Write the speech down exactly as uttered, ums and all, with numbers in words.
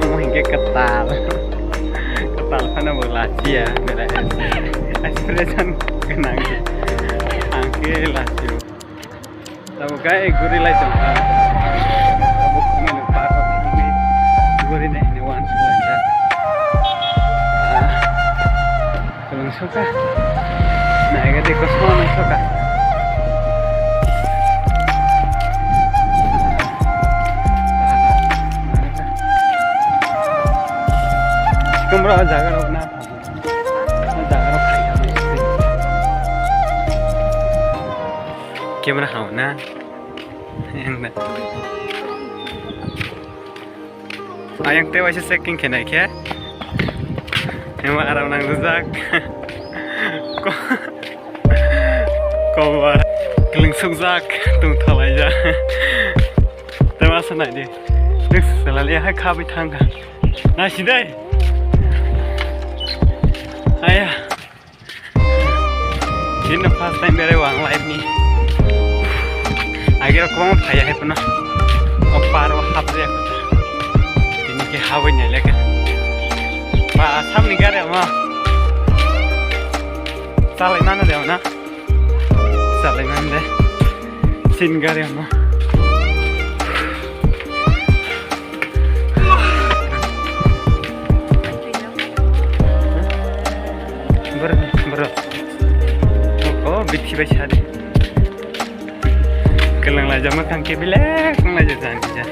Omo hinkhe kwtal. Kwtal phano bo lachiya. Expression gwnang. Ang khe lachio. Tabuk khe guri lai tong kha. Tabuk khe mani park o thangwi guri nai hwnwi uansuk laijak. Ah, kwlwng sukha. Naiga de kosong nang sukha. Sikomro o jaga rok na. O jaga rok khaikha. Camera hao na. Yang na. Ayang te waisa checking khe nai khe. Ema aram nang rujak. Ko-, kobar. Kling sukjak. Tung thalai ja. Te masa nai di. Next salali hai khabai thang kha. Nai sidai. Aya. Ini first time berai wang live ni. Agero kwbangma phaiya hai phano. O paro hapjak. Ini ke habai ni leka. Ba, samni gari ama. Salai nana de na. Salai nana de. Sin gari ama. Bro, bro. Oh, bithi bai sadi. Kelang lai jama kang ke bilek, kelang lai jama kang ke.